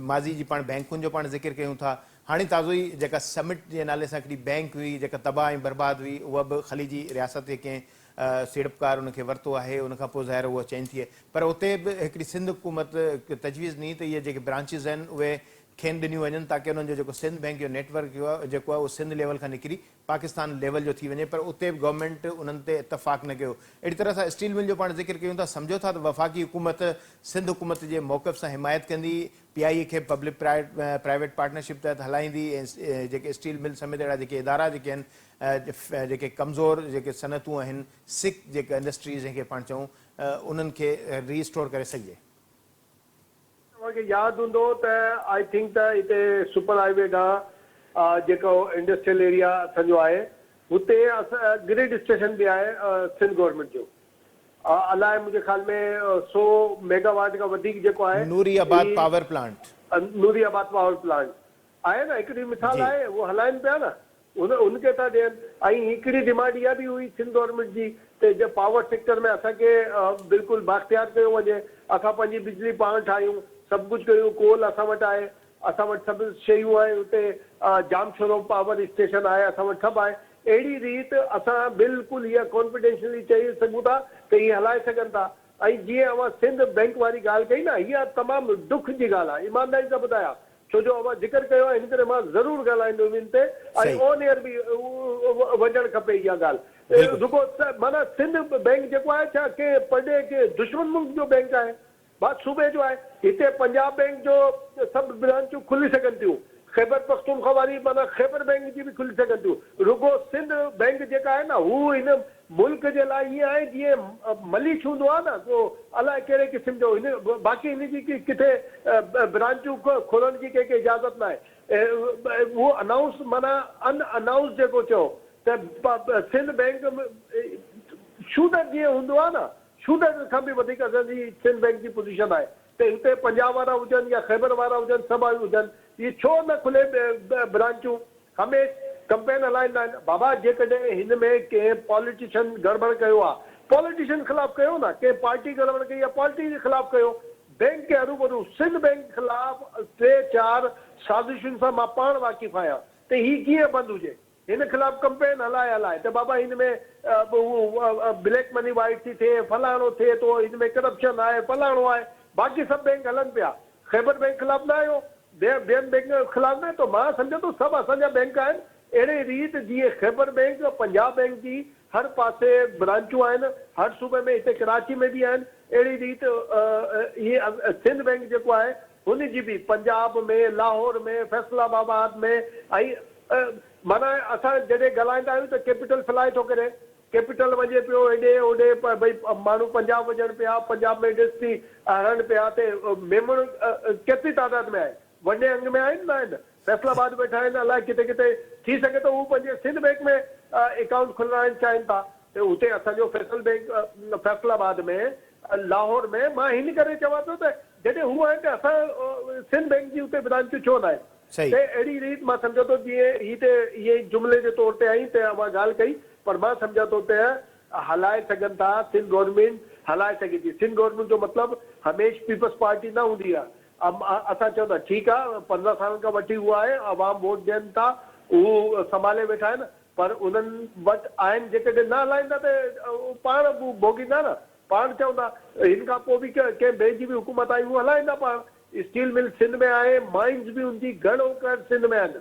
ماضي جي پاڻ بينڪن جو پاڻ ذڪر ڪيون ٿا هاڻي تازو ئي جيڪا سمٽ جي نالي سان هڪڙي بينڪ هئي جيڪا تباهه ۽ برباد هئي اها به خليجي رياست جي ڪنهن سيڙپڪار ان کي ورتو آهي ان کان پوء ظاهر اهو چينج ٿئي پر اتي به هڪڙي سنڌ حڪومت تجويز ڏني ته اهي جيڪي برانچز آهن اهي کين ڏنيون وڃن تاڪه انهن جو جيڪو سنڌ بينڪ جو نيٽ ورڪ جيڪو آهي اهو سنڌ ليول کان نڪري پاڪستان ليول جو ٿي وڃي پر اتي به گورنمينٽ انهن تي اتفاق نه ڪيو اهڙي طرح سان اسٽيل مل جو پاڻ ذڪر ڪيون ٿا سمجهو ٿا ته وفاقي حڪومت سنڌ حڪومت جي موقف سان حمايت ڪندي پي آء اي کي پبلڪ پرائيويٽ پارٽنرشپ تحت هلائيندي ۽ جيڪي اسٽيل مل سميت اهڙا جيڪي ادارا جيڪي آهن جيڪي ڪمزور جيڪي صنعتون آهن سڪ جيڪا انڊسٽريز جنهن کي پاڻ چئون انهن کي ري اسٽور ڪري سگهجي. توهان کي ياد هوندو ته I think ته هتي سپر هاء وي ڏانهن جيڪو انڊسٽريل ايريا اسان جو آهي هتي گرڊ اسٽيشن به آهي سنڌ گورنمينٽ جو الائي منهنجي خيال ۾ سو ميگا واٽ کان وڌيڪ جيڪو آهي Nooriabad power plant. Nooriabad power plant آهي نه هڪڙي مثال آهي اهو هلائن پيا نه ان ان کي ٿا ڏين ۽ هڪڙي ڊمانڊ اها به هئي سنڌ گورنمينٽ جي ته جي پاور سيڪٽر ۾ اسان کي بلڪل بااختيار ڪيو وڃي اسان پنهنجي بجلي پاڻ ٺاهيون سڀ ڪجهه ڪيون ڪول اسان وٽ آهي اسان وٽ سڀ شيون آهن اتي ڄامشورو پاور اسٽيشن آهي اسان وٽ سڀ آهي اهڙي ريت اسان بلڪل اها ڪانفيڊينشلي چئي سگهون ٿا ته هي هلائي سگهن ٿا ۽ جيئن اوهان سنڌ بئنڪ واري ڳالهه ڪئي نه اها تمام ڏک جي ڳالهه آهي ايمانداري سان ٻڌايان ڇو جو اوهان ذڪر ڪيو آهي ان ڪري مان ضرور ڳالهائيندم ان تي ۽ آن ايئر به وڃڻ کپي اها ڳالهه رڳو معنيٰ سنڌ بئنڪ جيڪو آهي ڇا ڪنهن پرڏيهه ڪنهن دشمن ملڪ جو بئنڪ آهي بس صوبي جو آهي هتي پنجاب بئنڪ جو سڀ برانچون کلي سگهن ٿيون خيبر پختونخوا واري معنيٰ خيبر بئنڪ جي به کلي سگهن ٿيون رڳو سنڌ بئنڪ جيڪا آهي نه هو هن ملڪ جي لاء ائين آهي جيئن مليش هوندو آهي نه ڪو الائي ڪهڙي قسم جو هن باقي هن جي ڪٿي برانچون کولڻ جي ڪنهن کي اجازت ناهي اهو انائونس معنيٰ ان انائونس جيڪو چئو ته سنڌ بئنڪ شوٽر جيئن هوندو آهي نه شوٽر کان به وڌيڪ اسان جي سنڌ بئنڪ جي پوزيشن آهي ته هتي پنجاب وارا هجن يا خيبر وارا هجن سڀ هجن هي ڇو نه کلي برانچون هميشھ ڪمپين هلائيندا آهن بابا جيڪڏهن هن ۾ ڪنهن پاليٽيشن گڙٻڙ ڪيو آ پاليٽيشن خلاف ڪيو نه، ڪنهن پارٽي گڙٻڙ ڪئي آهي پارٽي جي خلاف ڪيو، بينڪ کي هروڀرو سنڌ بينڪ خلاف ٽي چار سازشن سان مان پاڻ واقف آهيان ته هي ڪيئن بند هجي، هن خلاف ڪمپين هلائي هلائي ته بابا هن ۾ بليڪ مني وائيٽ ٿي ٿئي، فلاڻو ٿئي ٿو، هن ۾ ڪرپشن آهي، فلاڻو آهي، باقي سڀ بينڪ هلن پيا، خيبر بينڪ خلاف نه آيو، ٻين بينڪ خلاف نه ته مان سمجهان ٿو سڀ اسان جا بينڪ آهن، اهڙي ريت جيئن خيبر بينڪ، پنجاب بينڪ جي هر پاسي برانچون آهن، هر صوبي ۾ هتي ڪراچي ۾ به آهن، اهڙي ريت هي سنڌ بينڪ جيڪو آهي هن جي به پنجاب ۾، لاهور ۾، فيصل آباد ۾ ۽ معنيٰ اسان جڏهن ڳالهائيندا آهيون ته ڪيپيٽل فلائي ٿو ڪري، ڪيپيٽل وڃي پيو هيڏي هوڏي ڀئي ماڻهو پنجاب وڃن پيا، پنجاب ۾ انڊسٽري هڻن پيا ته ميمڻ ڪيتري تعداد ۾ آهن، وڏي انگ ۾ آهن نه آهن، فيصل آباد ويٺا آهن الائي ڪٿي ڪٿي، ٿي سگهي ٿو هو پنهنجي سنڌ بينڪ ۾ اڪائونٽ کولرائڻ چاهين ٿا ته اتي اسان جو فيصل بينڪ فيصل آباد ۾ لاهور ۾ مان هن ڪري چوان پيو ته جڏهن هو آهن ته اسان سنڌ بينڪ جي اتي برانچون ڇو ناهن ته اهڙي ريت مان سمجهان ٿو جيئن هي ته ائين ئي جملي جي طور تي آئين ته اوهان ڳالهه ڪئي پر مان سمجهان ٿو ته هلائي سگهن ٿا سنڌ گورنمينٽ هلائي سگهي ٿي سنڌ گورنمينٽ جو مطلب هميشھ پيپلز پارٽي نه هوندي آهي اسان چئون ٿا ٺيڪ آهي 15 سالن کان وٺي هو آهي عوام ووٽ ڏين ٿا هو سنڀالي ويٺا آهن پر انهن وٽ آهن جيڪڏهن نه هلائيندا ته پاڻ ڀوڳيندا نه پاڻ چوندا هن کان پوء به ڪنهن ٻئي جي به حڪومت آئي هو هلائيندا پاڻ اسٽيل مل سنڌ ۾ آهي، مائنز به ان جي گهڻو ڪر سنڌ ۾ آهن.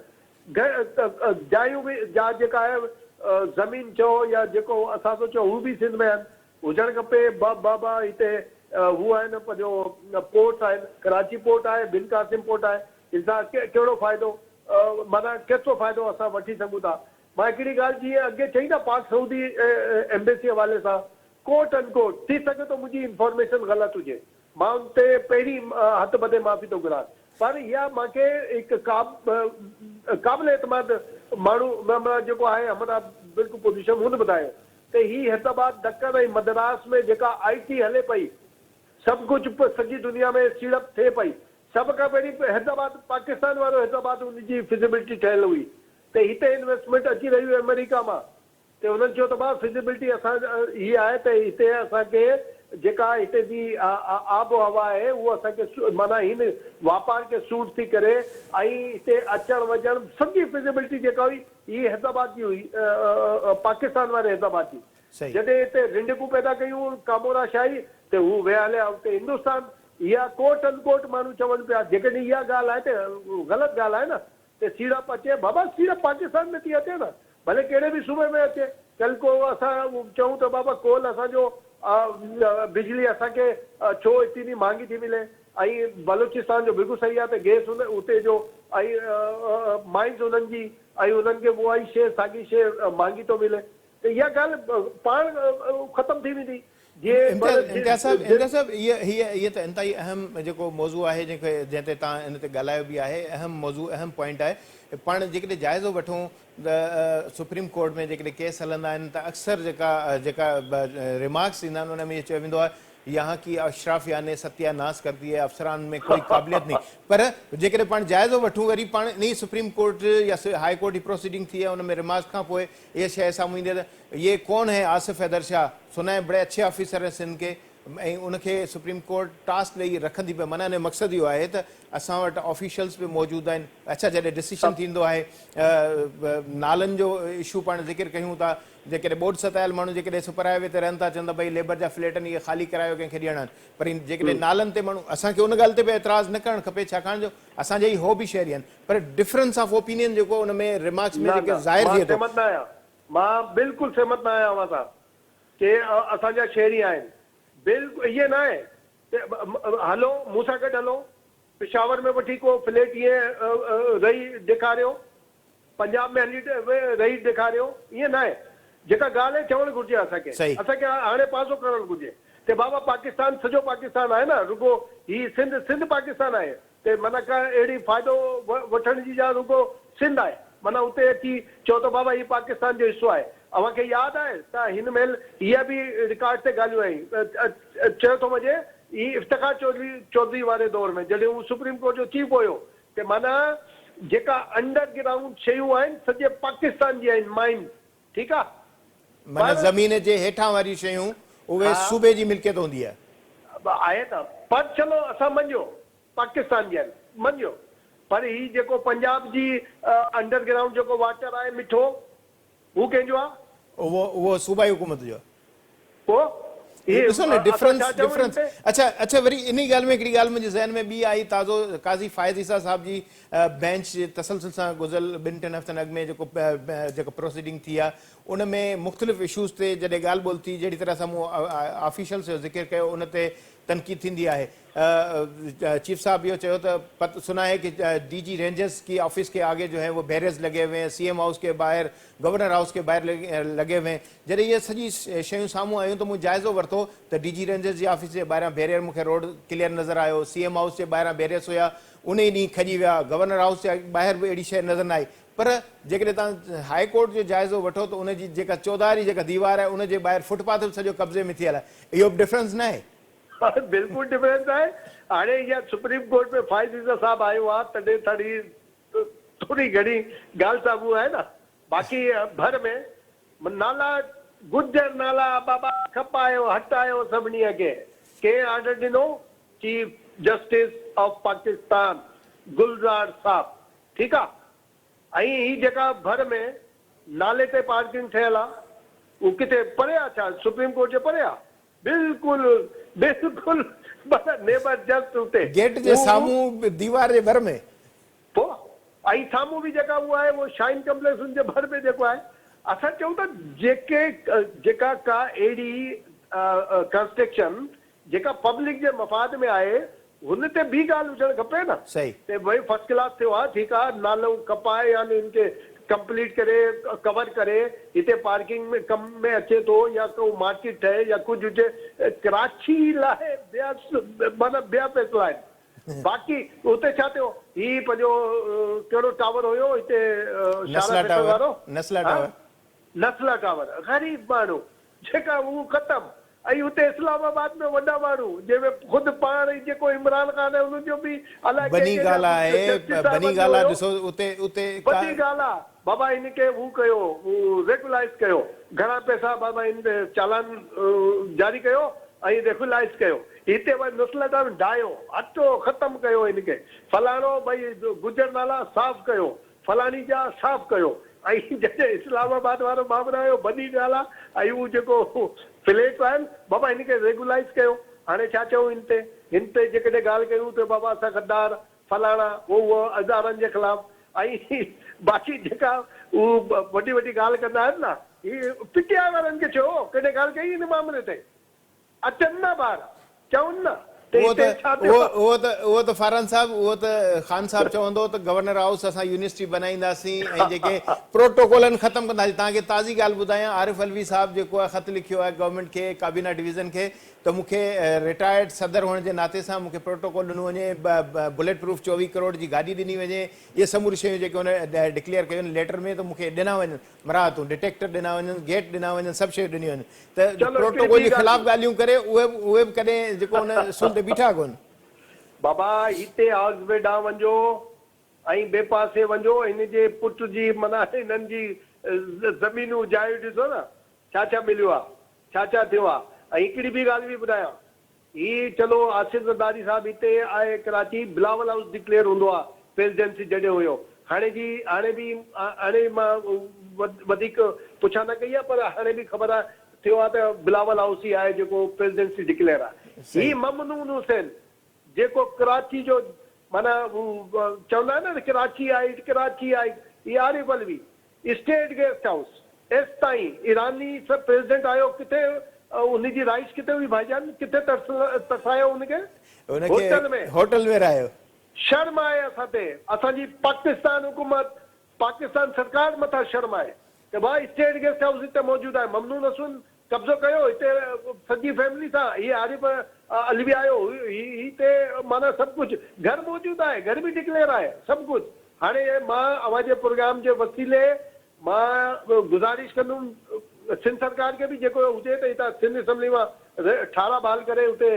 جايون به جا جيڪا آهي زمين چئو يا جيڪو اثاثو چئو هو به سنڌ ۾ آهن. هجڻ کپي ٻه ٻه ٻه هتي هو آهن پنهنجو پورٽس آهن، ڪراچي پورٽ آهي، بن قاسم پورٽ آهي. ان سان ڪهڙو فائدو معنيٰ ڪيترو فائدو اسان وٺي سگهون ٿا. مان هڪڙي ڳالهه جيئن اڳي چئي نه پاڪ سعودي ايمبيسي حوالي سان ڪوٽ ان ڪوٽ ٿي سگهي ٿو منهنجي انفارميشن غلط هجي مان ان تي پهرين هٿ ٻڌي معافي ٿو گهران پر اها مان کي هڪ قابل اعتماد ماڻهو جيڪو آهي همراهه بلڪل پوزيشن هن ٻڌايو ته هي حيدرآباد دکن ۽ مدراس ۾ جيڪا آئي ٽي هلي پئي سڀ ڪجهه سڄي دنيا ۾ سيڙپ ٿئي پئي سڀ کان پهرين حيدرآباد پاڪستان وارو حيدرآباد ان جي فزيبلٽي ٺهيل هئي ته هتي انويسٽمينٽ اچي رهي هئي آمريڪا مان ته هنن چيو ته ڀاء فزيبلٽي اسان هي آهي ته هتي اسان کي جيڪا هتي جي آب و هوا آهي اهو اسان کي معنيٰ هن واپار کي سوٽ ٿي ڪري ۽ هتي اچڻ وڃڻ سڄي فزيبلٽي جيڪا هئي هي حيدرآباد جي هئي پاڪستان واري حيدرآباد جي جڏهن هتي رنڊڪون پيدا ڪيون ڪامورا شاهي ته هو ويا هليا اتي هندستان اها ڪوٽ ان ڪوٽ ماڻهو چون پيا جيڪڏهن اها ڳالهه آهي ته غلط ڳالهه آهي نه ته سيڙپ اچي، بابا سيڙپ پاڪستان ۾ ٿي اچي نه، ڀلي ڪهڙي به صوبي ۾ اچي، ڪل ڪو اسان چئون ته بابا ڪول اسان جو بجلي اسان کي ڇو اتني مهانگي ٿي ملي ۽ بلوچستان جو بلڪل صحيح آهي ته گئس ان اتي جو ۽ مائنز انهن جي ۽ انهن کي اها ئي شيء ساڳي شيء مهانگي ٿو ملي ته اها ڳالهه پاڻ ختم ٿي ويندي جي امتياز امتياز صاحب امتياز صاحب هيء هيء هيء ته انتهائي اهم جيڪو موضوع آهي جنهن کي جنهن تي توهان ان تي ڳالهايو به آهي اهم موضوع اهم پوائنٽ آهي پاڻ جيڪڏهن جائزو وٺون ته سپريم ڪورٽ ۾ جيڪڏهن ڪيس هلندا آهن ته اڪثر جيڪا جيڪا ريمارڪس ايندا آهن ان ۾ اهو چيو ويندو آهي يهان ڪي اشرافيا ني ستيا ناس ڪر the هي افسران ۾ ڪوئي قابليت نهين پر جيڪڏهن پاڻ جائزو وٺون وري پاڻ انهي سپريم ڪورٽ يا هاء ڪورٽ جي پروسيڊنگ ٿي آهي ان ۾ ريمارڪس کان پوء اها شيء سامهون ايندي آهي ته يي ڪون هي آصف حيدر شاهه سنا هي بڙي اڇي آفيسر هين سنڌ ڪي ۽ ان کي سپريم ڪورٽ ٽاسڪ ڏئي رکندي پئي معنيٰ ان جو مقصد اهو آهي ته اسان وٽ آفيشلز به موجود آهن اڇا جڏهن ڊسيشن ٿيندو آهي نالن جو اشو پاڻ ذڪر ڪيون ٿا جيڪڏهن ٻوڏ ستايل ماڻهو جيڪڏهن سپر هاء وي تي رهن ٿا چون ٿا ڀئي ليبر جا فليٽ آهن اهي خالي ڪرايو ڪنهن کي ڏيڻا آهن پر جيڪڏهن نالن تي ماڻهو اسان کي ان ڳالهه تي به اعتراض نه ڪرڻ کپي ڇاڪاڻ جو اسان جا ئي هو به شهري آهن پر ڊفرنس آف اوپينين جيڪو ان ۾ ريمارڪس ۾ نه جيڪي نه ظاهر مان ٿئي ٿو. سهمت نه آهيان مان بلڪل سهمت نه آهيان اوهان سان ڪي اسان جا شهري آهن بلڪل ائين نه آهي ته هلو مون سان گڏ هلو پشاور ۾ وٺي ڪو فليٽ ائين رهي ڏيکاريو پنجاب ۾ هلي رهي ڏيکاريو ائين نه آهي جيڪا ڳالهه آهي چوڻ گهرجي اسان کي اسان کي هاڻي پاسو ڪرڻ گهرجي ته بابا پاڪستان سڄو پاڪستان آهي نه رڳو هي سنڌ سنڌ پاڪستان آهي ته معنيٰ ڪا اهڙي فائدو وٺڻ جي جا رڳو سنڌ آهي معنيٰ اتي اچي چئو ته بابا هي پاڪستان جو حصو آهي اوهان کي ياد آهي ته هن مهل اها به رڪارڊ تي ڳالهيون آهن چيو ٿو وڃي هي افتخار چوڌري چوڌري واري دور ۾ جڏهن هو سپريم ڪورٽ جو چيف هيو ته معنيٰ جيڪا انڊر گرائونڊ شيون آهن سڄي پاڪستان جي آهن مائنز ٺيڪ آ معنيٰ پر زمين جي هيٺان واريون شيون اهي صوبي جي ملڪيت هوندي آهي. آهي ته پر چلو اسان مڃيو پاڪستان جي آهن مڃيو پر هي جيڪو پنجاب جي انڊر گرائونڊ جيڪو واٽر آهي مٺو هو ڪنهن جو آهي؟ اهو اهو صوبائي حڪومت جو آهي. پوء هي ڏسو نه اسان ڊفرنس ڇا چئون هن ڊفرنس تي؟ اڇا اڇا وري انهي ڳالهه ۾ هڪڙي ڳالهه منهنجي ذهن ۾ ٻي آئي تازو قاضي فائز عيسيٰ صاحب جي بينچ تسلسل سان گذريل ٻن ٽن هفتن اڳ ۾ جيڪو جيڪا پروسيڊنگ ٿي آهي ان ۾ مختلف اشوز تي جڏهن ڳالهه ٻولهه ٿي جهڙي طرح سان مون آفيشلز جو ذڪر ڪيو ان تي تنقيد ٿيندي آهي چيف صاحب اهو چيو ته پت سنا هي ڪي ڊي جي رينجرز ڪي آفيس ڪي آگي جو هي وو بيريئرز لگي هوئي هين سي ايم هائوس ڪي باهر گورنر هائوس ڪي باهر لگي هوئي هين جڏهن اهي سڄي شيون سامهون آيون ته مون جائزو ورتو ته ڊي جي رينجرز جي آفيس جي ٻاهران بيريئر مون کي روڊ ڪليئر نظر آيو سي ايم هائوس جي ٻاهران بيريئرز هيا انهي ڏينهن کڄي ويا گورنر هائوس جي ٻاهر به اهڙي شيء نظر نه آئي پر جيڪڏهن توهان هاء ڪورٽ جو جائزو وٺو ته ان جي جيڪا چوڌاري جيڪا ديوار آهي ان جي ٻاهر فٽ پاٿ به سڄو قبضي ۾ ٿيل آهي اهو به ڊفرنس ناهي؟ بلڪل ڊفرنس آهي هاڻي اها سپريم ڪورٽ ۾ فائز عيسيٰ صاحب آيو آهي تڏهن ٿڙي ٿوري گهڻي ڳالهه سامهون آهي نه باقي ڀر ۾ نالا گجر نالا بابا کپايو هٽايو سڀني کي ڪنهن آرڊر ڏنو chief justice of Pakistan Gulzar صاحب ٺيڪ آ ۽ هي جيڪا ڀر ۾ نالي تي پارڪنگ ٺهيل آ اهو ڪٿي پري آ ڇا سپريم ڪورٽ جي پري آ بلڪل بلڪل نيبر جسٽ اتي گيٽ جي سامهون ديوار جي ڀر ۾. پو ۽ سامهون به جيڪا اهو آهي اهو شاهين ڪمپليڪس ان جي ڀر ۾ جيڪو آهي اسان چئون ٿا جيڪي جيڪا ڪا اهڙي ڪنسٽرڪشن جيڪا پبلڪ جي مفاد ۾ آهي هن تي به ڳالهه هجڻ کپي نه ته ڀئي فرسٽ ڪلاس ٿيو آهي ٺيڪ آهي نالو کپائي يا ان کي ڪمپليٽ ڪري ڪور ڪري هتي پارڪنگ ۾ ڪم ۾ اچي ٿو يا ڪو مارڪيٽ ٺهي يا ڪجهه هجي ڪراچي لاء ٻيا معنيٰ ٻيا فيصلا آهن باقي هتي ڇا ٿيو هي پنهنجو ڪهڙو ٽاور هيو هتي شارع نسلا فيصل ٽاور وارو نسلا ها ٽاور. نسلا ٽاور غريب ماڻهو جيڪا هو ختم ۽ اتي اسلام آباد ۾ وڏا ماڻهو جنهن ۾ خود پاڻ ئي جيڪو عمران خان آهي انهن جو به الائي ڪنهن بني ڪنهن گالا جا آهي جسٽس بني صاحبن جو گالا هيو ڏسو اتي اتي ڪا بني گالا بابا هن کي هو ڪيو ريگولائز ڪيو گهڻا پئسا بابا هن تي چالان جاري ڪيو ۽ ريگولائز ڪيو هتي وري نسل ٽائون ڊاهيو هٽو ختم ڪيو هن کي فلاڻو ڀئي گجر نالا صاف ڪيو فلاڻي جاء صاف ڪيو ۽ جڏهن اسلام آباد وارو مامرو آيو بني گالا ۽ هو جيڪو فليٽ آهن بابا هن کي ريگولائيز ڪيو هاڻي ڇا چئون هن تي هن تي جيڪڏهن ڳالهه ڪيون ته بابا اسان غدار فلاڻا هو هو ادارن جي خلاف ۽ باقي جيڪا هو وڏي وڏي ڳالهه ڪندا آهن نه هي پي ٽي آء وارن کي ڇو ڪڏهن ڳالهه ڪئي هن مامري تي اچن نه ٻار، چون نه ته اهو هتي ته ڇا ٿيو اهو آ. اهو ته اهو ته فاران صاحب اهو ته خان صاحب چوندو ته گورنر هائوس اسان يونيورسٽي بنائينداسين ۽ جيڪي پروٽوڪولن ختم ڪنداسين توهان کي تازي ڳالهه ٻڌايان عارف علوي صاحب جيڪو آهي خط لکيو آهي گورنمينٽ کي ڪابينا ڊويزن کي ته مون کي رٽائرڊ صدر هئڻ جي ناتي سان مون کي پروٽوڪول ڏنو وڃي بليٽ پروف 24 ڪروڙ جي گاڏي ڏني وڃي اهي سموريون شيون جيڪي هن ڊڪليئر ڪيون آهن ليٽر ۾ ته مون کي ڏنا وڃن مراعتون، ڊٽيڪٽر ڏنا وڃن، گيٽ ڏنا وڃن، سڀ شيون ڏنيون وڃن ته چلو هڪڙي پروٽوڪول ٻي جي ڳالهه خلاف به. ڳالهيون ڪري اهي به اهي به ڪڏهن جيڪو ان اصول تي بيٺا ڪونه. بابا هتي هائوس وي ڏانهن وڃجو ۽ ٻئي پاسي وڃجو هن جي پٽ جي معنيٰ هنن جي زمينون جايون ڏسو نه ڇا ڇا مليو آ ڇا ڇا ٿيو آ ۽ هڪڙي ٻي ڳالهه به ٻڌايان هي چلو آصف زرداري صاحب هتي آهي ڪراچي بلاول هائوس ڊڪليئر هوندو آ پريزيڊنسي جڏهن هيو هاڻي جي هاڻي به هاڻي مان وڌيڪ پڇا نه ڪئي آ پر هاڻي به خبر آ ٿيو آ ته بلاول هائوس ئي آهي جيڪو پريزيڊنسي ڊڪليئر آ هي ممنون حسين جيڪو ڪراچي جو معنيٰ چوندا آهن نه ڪراچي آئيٽ ڪراچي آئيٽ هي Arif Alvi state guest house ايستائين ايراني سڀ پريزيڊنٽ آيو ڪٿي ان جي رهائش ڪٿي هئي ڀائيجان ڪٿي ترسايو ان کي ان کي هوٽل ۾ هوٽل ۾ رهايو. شرم آهي اسان تي اسان جي پاڪستان حڪومت پاڪستان سرڪار مٿان شرم آهي ته ڀاء اسٽيٽ گيسٽ هائوس هتي موجود آهي ممنون حسن قبضو ڪيو هتي سڄي فيملي سان هي عارف علوي آيو هي هتي معنيٰ سڀ ڪجهه گهر موجود آهي گهر به ڊڪليئر آهي سڀ ڪجهه هاڻي مان اوهان جي پروگرام جي وسيلي مان گذارش ڪندم سنڌ سرڪار کي به جيڪو هجي ته هتان سنڌ اسيمبلي مان ٺارا بحال ڪري اتي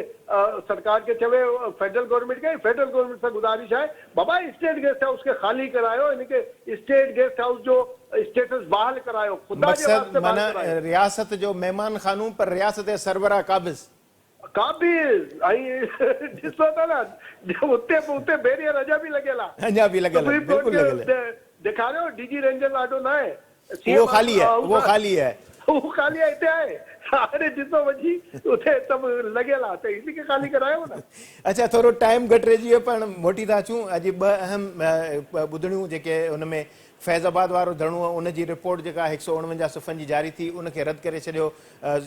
سرڪار کي چوي فيڊرل گورنمينٽ کي فيڊرل گورنمينٽ سان گذارش آهي بابا اسٽيٽ گيسٽ هائوس کي خالي ڪرايو ان کي اسٽيٽ گيسٽ هائوس جو اسٽيٽس بحال ڪرايو خدا جي مقصد واسطي بحال معنيٰ ڪرايو. رياست جو مهمان خانو پر رياست جا سربراهه قابض. قابض ۽ ڏسو ٿا نه اتي به اتي بيريئر اڃا به لڳل آ. اڃا به لڳل آهن سپريم ڪورٽ بلڪل کي لڳل آهن. ڏيکاريو ڊي جي رينجرز آڏو ناهي سي اهو ايم خالي آهي اهو هائوس خالي آهي. اهو خالي آهي هتي آهي هاڻي ڏسو وڃي اتي سڀ لڳل آ ته هن کي خالي ڪرايو نه. اڇا ٿورو ٽائيم گهٽ رهجي ويو پاڻ موٽي ٿا اچون اڄ ٻه اهم ٻڌڻيون جيڪي ان ۾ فيض آباد وارو ڌرڻو ان جي رپورٽ جيڪا هڪ سئو اڻونجاهه صفحن جي جاري ٿي ان کي رد ڪري ڇڏيو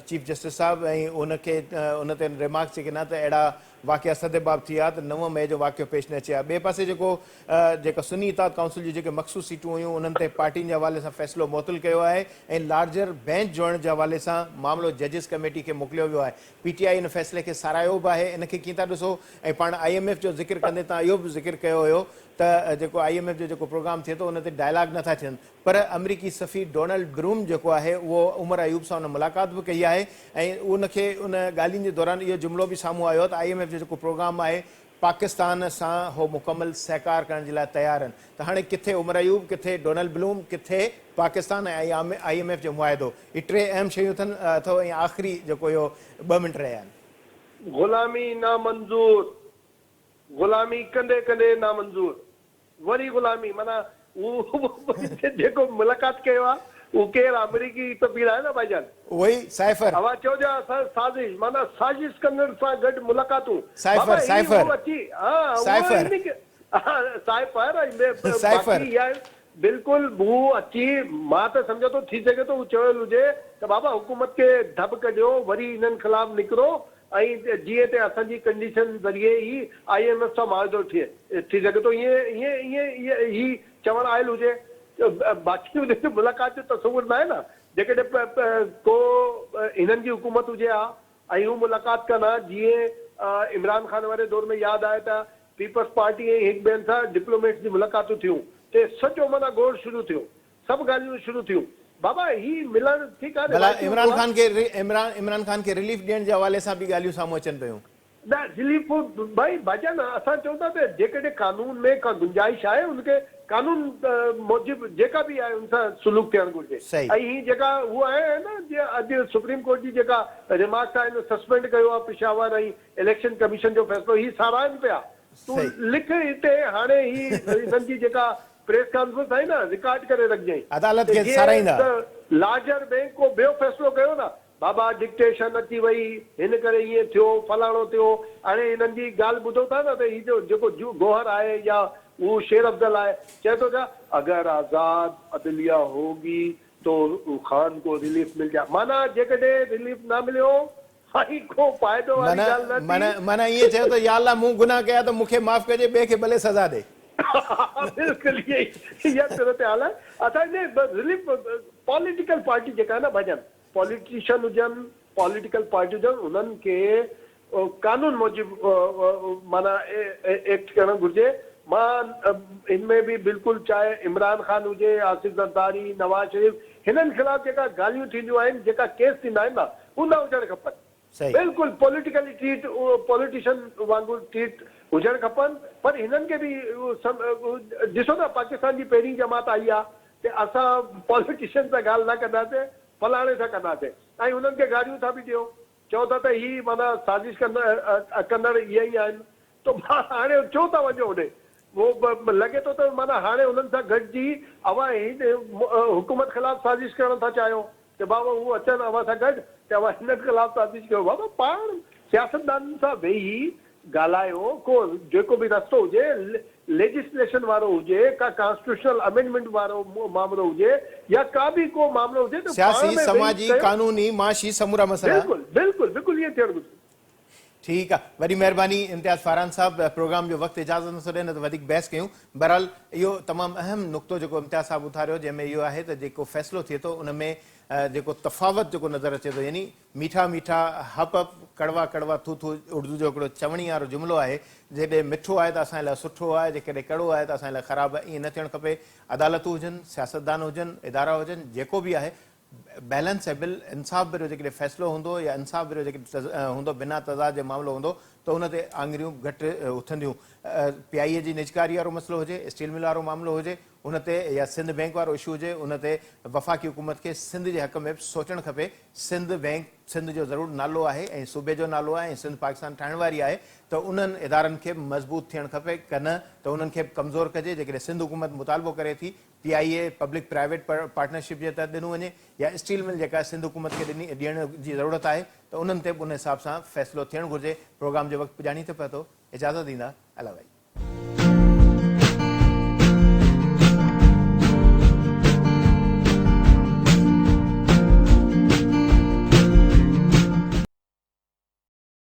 چيف جسٽس صاحب ۽ ان کي ان تي ريمارڪس جيڪي ڏنا ته اهڙا واقعا سد باب ٿي ويا ته 9 مئي جو واقعو پيش نه اچي ها. ٻئي پاسي جيڪو جيڪا سني اتحاد ڪائونسل جون جيڪي مخصوص سيٽون هيون انهن تي پارٽين جي حوالي سان فيصلو معطل ڪيو آهي ۽ لارجر بينچ جوڙڻ جي حوالي سان معاملو ججز ڪميٽي کي موڪليو ويو آهي. پي ٽي آء ان فيصلي کي ساراهيو به آهي ان کي ڪيئن ٿا ڏسو ۽ پاڻ I M F جو ذڪر ڪندي تان اهو به ذڪر ڪيو هيو ته جيڪو I M F جو جيڪو پروگرام ٿئي ٿو ان تي ڊائلاگ نه ٿا ٿين پر آمريڪي سفير ڊونلڊ بروم جيڪو آهي اهو عمر ايوب سان ان ملاقات به ڪئي آهي ۽ ان کي ان ڳالهين جي دوران اهو جملو به سامهون آيو ته I M F جو جيڪو پروگرام آهي پاڪستان سان هو مڪمل سهڪار ڪرڻ جي لاء تيار آهن ته هاڻي ڪٿي عمر ايوب ڪٿي ڊونلڊ بلوم ڪٿي پاڪستان ۽ I M F جو معاهدو اهي ٽي اهم شيون اٿن اٿو ۽ آخري جيڪو اهو ٻه منٽ رهيا آهن. غلامي نامنظور غلامي ڪندي ڪندي نامنظور وري غلامي معنيٰ هو جيڪو ملاقات ڪيو آ اهو ڪير آ آمريڪي سفير آهي نه ڀائيجان. اهو ئي سائفر. اوهان چئو جا اسان سازش معنيٰ سازش ڪندڙ سان گڏ ملاقاتون سائفر بابا هي سائفر هو اچي ها اهو سائفر. هن کي سائفر ۽ سائفر. باقي اها بلڪل هو اچي مان ته سمجهان ٿو ٿي سگهي ٿو هو چيل هجي ته بابا حڪومت کي ڌٻ ڪڍيو وري هنن خلاف نڪرو ۽ جيئن ته اسان جي ڪنڊيشن ذريعي ئي I M F سان معاهدو ٿئي ٿي سگهي ٿو ائين ائين ائين هي چوڻ آيل هجي باقي ان کي ملاقات جو تصور ناهي نه جيڪڏهن ڪو هنن جي حڪومت هجي ها ۽ هو ملاقات ڪن ها جيئن عمران خان واري دور ۾ ياد آهي ته پيپلز پارٽي ۽ هڪ ٻين سان ڊپلوميٽس جي ملاقاتون ٿيون ته سڄو معنيٰ گوڙ شروع ٿيو سڀ ڳالهيون شروع ٿيون بابا هي ملڻ ٺيڪ آ ڀلا روايتي عمران هوندو آ. خان کي عمران عمران خان کي رليف ڏيڻ جي حوالي سان به ڳالهيون سامهون اچن پيون. نه رليف ڀائي ڀاجان اسان چئون ٿا ته جيڪڏهن قانون ۾ ڪا گنجائش آهي ان کي قانون موجب جيڪا به آهي ان سان سلوڪ ٿيڻ گهرجي صحيح. ۽ هي جيڪا هو آهي نه جي اڄ سپريم ڪورٽ جي جيڪا ريمارڪس آهن سسپينڊ ڪيو آهي پشاور ۽ اليڪشن ڪميشن جو فيصلو هي ساراهن پيا تون صحيح. لک هتي هاڻي هي هنن جي جيڪا پريس ڪانفرنس آئي نه رڪارڊ ڪري رکجئين عدالت ته کي جيئن ساراهيندا. ته لارجر بينڪ ڪو ٻيو فيصلو ڪيو نه بابا ڊڪٽيشن اچي وئي هن ڪري ائين ٿيو فلاڻو ٿيو هاڻي هنن جي ڳالهه ٻڌو ٿا نه ته هي جو جيڪو گوهر آهي يا هو شير افضل آهي چئي ٿو ڇا اگر آزاد عدليه هوگي تو خان ڪو رليف مل جائي معنيٰ جيڪڏهن رليف نه مليو سائين ڪو فائدو واري ڳالهه نه ٿي. معنيٰ معنيٰ ائين چيو ته يا الله مون گناهه ڪيا ته مون کي معاف ڪجي ٻئي کي ڀلي سزا ڏي. بلڪل ائين ئي اها صورتحال آهي اسان جي رليف پوليٽيڪل پارٽي جيڪا آهي نه ڀڄن پوليٽيشن هجن پوليٽيڪل پارٽي هجن انهن کي قانون موجب معنيٰ ايڪٽ ڪرڻ گهرجي مان ان ۾ به بلڪل چاهي عمران خان هجي آصف زرداري نواز شريف هنن خلاف جيڪا ڳالهيون ٿينديون آهن جيڪا ڪيس ٿيندا آهن نه هو نه هجڻ کپن. صحيح. بلڪل پوليٽيڪلي ٽريٽ پوليٽيشن وانگر ٽريٽ هجڻ کپن پر هنن کي به ڏسو نه پاڪستان جي پهرين جماعت آئي آ ته اسان پوليٽيشن سان ڳالهه نه ڪنداسين فلاڻي سان ڪنداسين ۽ هنن کي گاريون ٿا به ڏيو چئو ٿا ته هي معنيٰ سازش ڪندڙ اهي ئي آهن ته هاڻي ڇو ٿا وڃو هوڏي؟ اهو لڳي ٿو ته معنيٰ هاڻي انهن سان گڏجي اوهان هن حڪومت خلاف سازش ڪرڻ ٿا چاهيو ته بابا هو اچن اوهان سان گڏ ته اوهان هنن خلاف سازش ڪيو. بابا پاڻ سياستدانن سان ويهي ڳالهايو، ڪو جيڪو به رستو هجي، ليجسليشن وارو هجي، ڪا ڪانسٽيٽيوشنل امينڊمينٽ وارو مامرو هجي يا ڪا به ڪو مامرو هجي ته پاڻ سياسي، ۾ ويهي سماجي، ڪيو. قانوني، معاشي سمورا مسئلا. بلڪل بلڪل بلڪل ائين ٿيڻ گهرجي. ٺيڪ آ وڏي مهرباني امتياز فاران صاحب پروگرام جو وقت اجازت نٿو ڏي نه ته وڌيڪ بحث ڪيون بهرحال اهو تمام اهم نقطو جيڪو امتياز صاحب اٿاريو جنهن ۾ اهو آهي ته جيڪو فيصلو ٿئي ٿو ان ۾ جيڪو تفاوت جيڪو نظر اچي ٿو يعني ميٺا ميٺا هپ هپ ڪڙوا ڪڙوا ٿو ٿو اردو جو هڪڙو چوڻي وارو جملو آهي جيڪڏهن مٺو آهي ته اسان لاء سٺو آهي جيڪڏهن ڪڙو آهي ته اسان لاء خراب آهي ائين نه ٿيڻ کپي عدالتون هجن سياستدان هجن ادارا هجن جيڪو به آهي بيلنسيبل انصاف ڀريو جيڪڏهن فيصلو هوندو يا انصاف ڀريو جيڪڏهن هوندو بنا تضاد جي معاملو هوندو ته ان تي آڱريون گهٽ اٿنديون. پي آء اي جي نجڪاري وارو مسئلو هجي، اسٽيل مل وارو معاملو هجي ان تي يا سنڌ بئنڪ وارو اشو هجي ان تي وفاقي حڪومت کي سنڌ جي حق ۾ به سوچڻ کپي. سنڌ بئنڪ سنڌ جو ضرور نالو آهي ۽ صوبي جو نالو آهي ۽ سنڌ پاڪستان ٺاهڻ واري آهي ته انهن ادارن کي به مضبوط ٿيڻ کپي ڪه نه ته انهن کي به ڪمزور ڪجي جيڪڏهن سنڌ حڪومت مطالبو ڪري ٿي P I A public private partnership جي تحت ڏنو وڃي يا اسٽيل مل جيڪا سنڌ حڪومت کي ڏني ڏيڻ جي ضرورت آهي ته انهن تي به ان حساب سان فيصلو ٿيڻ گهرجي. پروگرام جو وقت پڄاڻي تي پهتو. اجازت ڏيندا. الله وحيد.